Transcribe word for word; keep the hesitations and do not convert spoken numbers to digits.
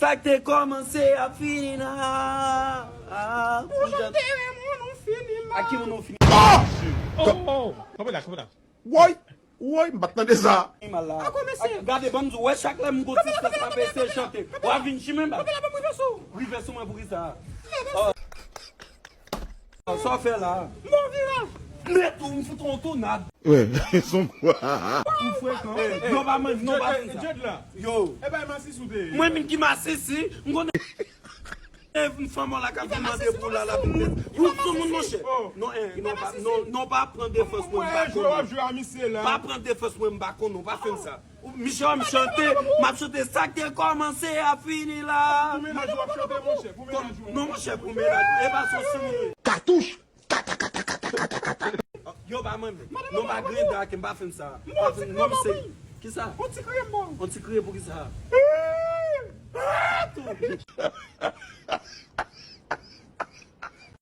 Sa k te kòmanse ap fini la. Ah, ou jan te renmen nou fini mal. A ki moun nou fini? Oh! Kanpe la, kanpe la. Woy! Woy, m pa t tande sa. Fini mal la. Gade, ban m di w, wè, chak lè m gon ti strès m ap eseye chante. W a vin chimen ba. Rive sou mwen pou ki sa? Sa w fè la? Bon viraj. Mèt ou, m fout ou yon tonad. Wi, son. Ou frekan. Non, pa mwen, non, pa fè sa. Yo. Mwen menm ki masisi, m konnen. E m fanm la ka vin mande pou la la vin. Ou sou moun monchè. Non, eh, non, pa, non, non, pa pran defans mwen, m pa konnen. Pa pran defans mwen, m pa konnen, pa fè m sa. Michel, m chante, m ap chante sa k te kòmanse ap fini la. Pou mennaj ou ap chante, monchè, pou mennaj ou. Non, monchè, pou mennaj. E pa sou sou moun. Katouch! Yo, pa mwen menm. Non, pa grenda ke m pa fè m sa. Non, m se. Ki sa? On ti kriye pou ki sa?